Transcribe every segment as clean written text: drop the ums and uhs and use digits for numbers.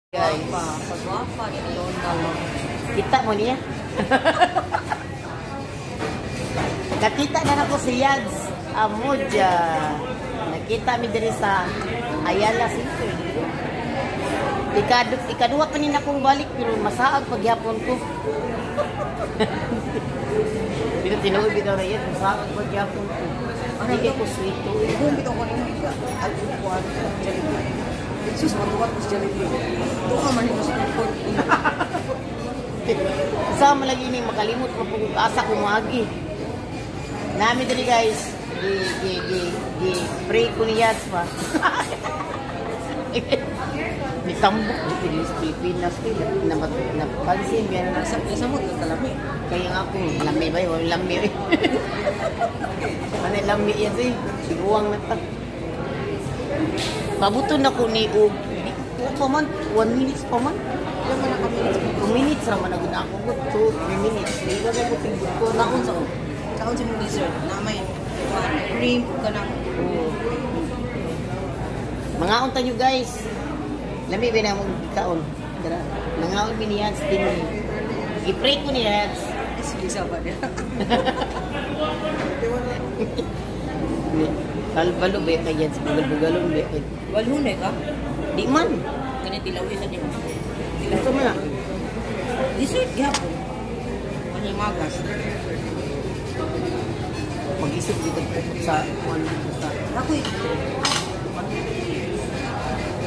Guys. Pa, pagwapa ni Alona mo. Kita mo niya. Nakita na nako si Yads Amudja. Nakita mi diri sa Ayala Center. Ikaduha pa ni akong balik pero masaag pagyapon ko. Bitaw, tinuod bitaw na yan, masaag pagyapon ko. Hindi kay ko sweet to. Kung bitaw ko nimo iga, al kuan Jollibee. Sus, matuwat ko sa Jollibee. Duha man nimo sa 240. Sama lagi ni makalimot mo pug asa ko moagi. Nami diri, guys, gi gi gi gi pray ko ni Yads pa. Ni tambok dito diri sa Pilipinas ko na napansin biya na Nasa isa mo kalami. Kaya nga ako lami ba yun? Lami eh. Ano lami yan eh. Siguang na ta. Pabuto na ko ni og di pa man, 1 minutes pa man. Ilan man ang minutes? 2 minutes ra man na ako ko, 2, 3 minutes. Di ba ko tigok ko na Kaon sa kaon sa mong dessert na may kuan cream ug kanang Oo. Mangaon tayo, guys. Lami ba na mong kaon? Dara. Nangaon mi ni Yads din ni. I-pray ko ni Yads. Sige sa ba niya. Kalbalo ba kay Yads? Bugal-bugalon ba kay? Walhon eh ka? Di man. Kani tilawi sa nimo. Gusto mo na? Dessert gyapon. Ano magas? Mag-isip dito sa kuan sa Ako eh.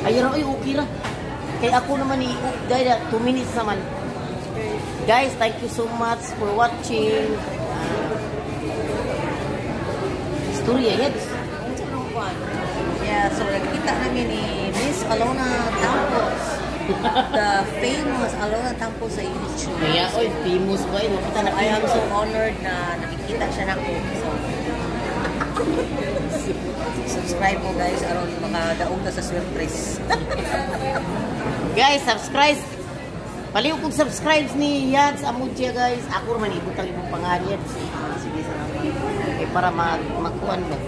Ay ra oy, okay ra. Kay ako naman ni dahil 2 minutes naman. Guys, thank you so much for watching. Istorya, Yads. Unsa nang kuan? Yeah, so nakita namin ni Miss Alona Tampos. The famous Alona Tampos sa YouTube. Kaya, oy, famous ba yun? Makita na I am so honored na nakikita siya nako. So, subscribe mo, guys, aron makadaog ta sa surprise. Guys, subscribe. Paliw kong subscribe ni Yads Amudja, guys. Ako man ibutang imong pangalan, Yads. Sige, salamat. Eh, para mag magkuan ba.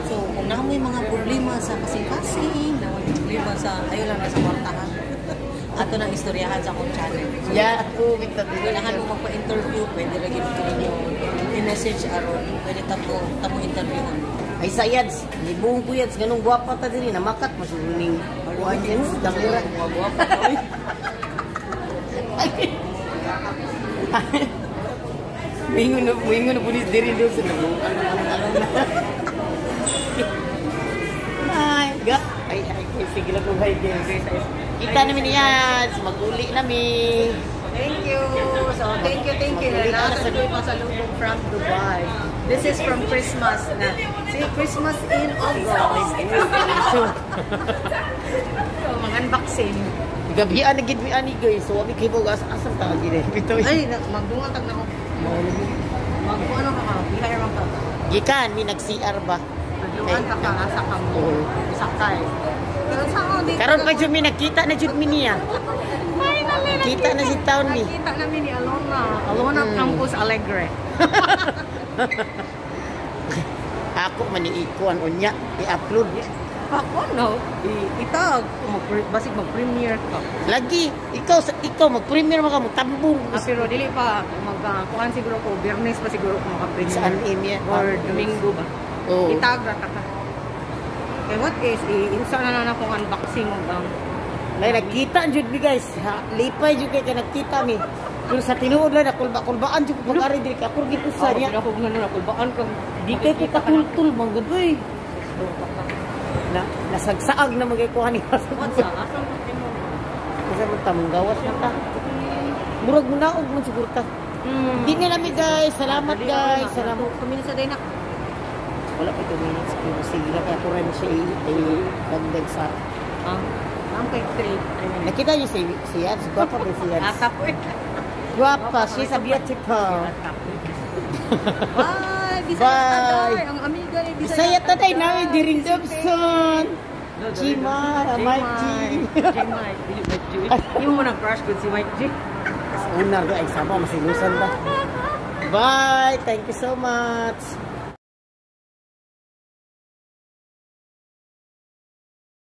So, kung namoy mga problema sa kasing-kasing, namoy problema sa, ayo lang na sa kwartahan. Ato nang istoryahan sa akong channel. So, Yeah, ako kita kung ganahan mo magpa-interview, pwede ra gyud ko ninyo i-message aron pwede tamo interviewon. Ay sa Yads, nibuong ko Yads, ganong gwapa ta diri namakat masiguro ning kuan Yads, kamera. Mga gwapa oy. Ay. Mingon na pulis diri do sa nabuang ano na. Ay, ga. Ay, ay, ay, sige lang kung hi, guys. Kita namin ni Yads, mag-uli nami. Thank you. So, thank you, thank you. Mag-uli ka na Nasa sa pasalubong from Dubai. This is from Christmas na. See, Christmas in August. So, So, mag-unboxing. Gabi na gid mi ani, guys. So, wami kay asa asa ta gid. Bitaw. Ay, magdungan tag na ko. Mag ano ka ka? Bihay man ka. Gikan mi nag-CR ba? Nagdungan ka ka asa ka mo. Oo. Sakay. Pero sa ako dito. Karon pa jud mi nakita na jud mi niya. Finally, Kita na si taon ni. Nakita namin ni Alona. Alona Campos Alegre. Ako man ni ikuan unya i-upload. Ako no. Itag. Basig mag-premiere ka. Lagi ikaw ikaw mag-premiere man ka mo tambong. Ah, pero dili pa mag kuan siguro ko, Biyernes pa siguro ko maka-premiere. Saan imya? Or Domingo ba? Oo. Itag ra ta ka. Kay what is i-insa na na akong unboxing og ang Lay nagkita jud mi, guys. Ha, lipay jud kay nagkita mi. Pero sa tinuod lang nakulba-kulbaan jud ko pag-ari diri kay ako gid usa niya. Ako ngano na kulbaan kang Di kay ko katultul man gud oy. Na nasagsaag na magay kuha ni. What sa asa mo mo? Kasi mo tamong gawas na ta. Murag munaog man siguro ta. Di na nami, guys. Salamat, guys. Salamat. 2 minutes na din na. Wala pa 2 minutes. Pero sige lang kaya ko rin siya i-dagdag sa Ah, ang kay 3 minutes. Nakita niyo si si Yads. Gwapa ba si Yads? Ata po. Gwapa. She's a beautiful. Bye! Bisaya Bye. Taday! Ang amiga ni Bisaya Taday namin diring Dobson. Gmar, Mike G. G Mike. Dili Mike G. Yung mo na crush good si Mike G. Una ay sama masilusan ba. Bye. Thank you so much.